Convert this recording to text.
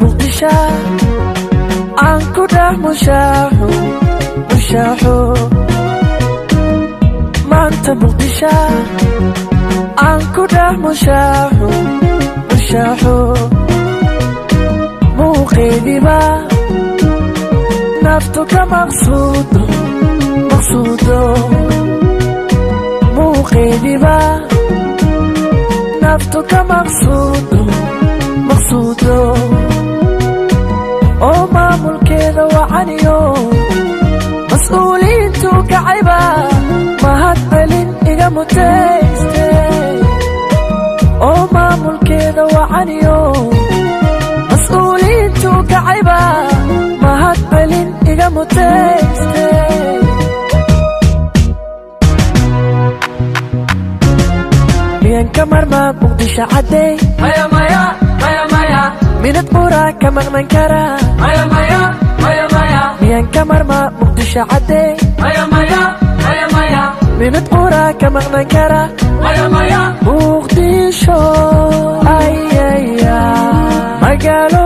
Muqdisho aan ku dhex mushaaxo, mushaaxo. Maanta Muqdisho aan ku dhex mushaaxo, mushaaxo. Muuqeediba naftu ka maqsuudo, maqsuudo. Muuqeediba naftu ka maqsuudo, maqsuudo. Oo maamulkeeda wacaniyo mas-uuliyiintu kacayba mahad celin iga mutayste. Oo maamulkeeda wacaniyo mas-uuliyiintu kacayba mahad celin iga mutayste. Miyan ka marmaa Muqdisho caddey? Maya, maya, maya, maya. Minad buraa ka maqnan karaa? Maya, maya, maya, maya. Miyan ka marmaa Muqdisho caddey? Maya, maya, maya, maya. Minad buraa ka maqnan karaa? Maya, maya. Muqdisho ayaya magaalo.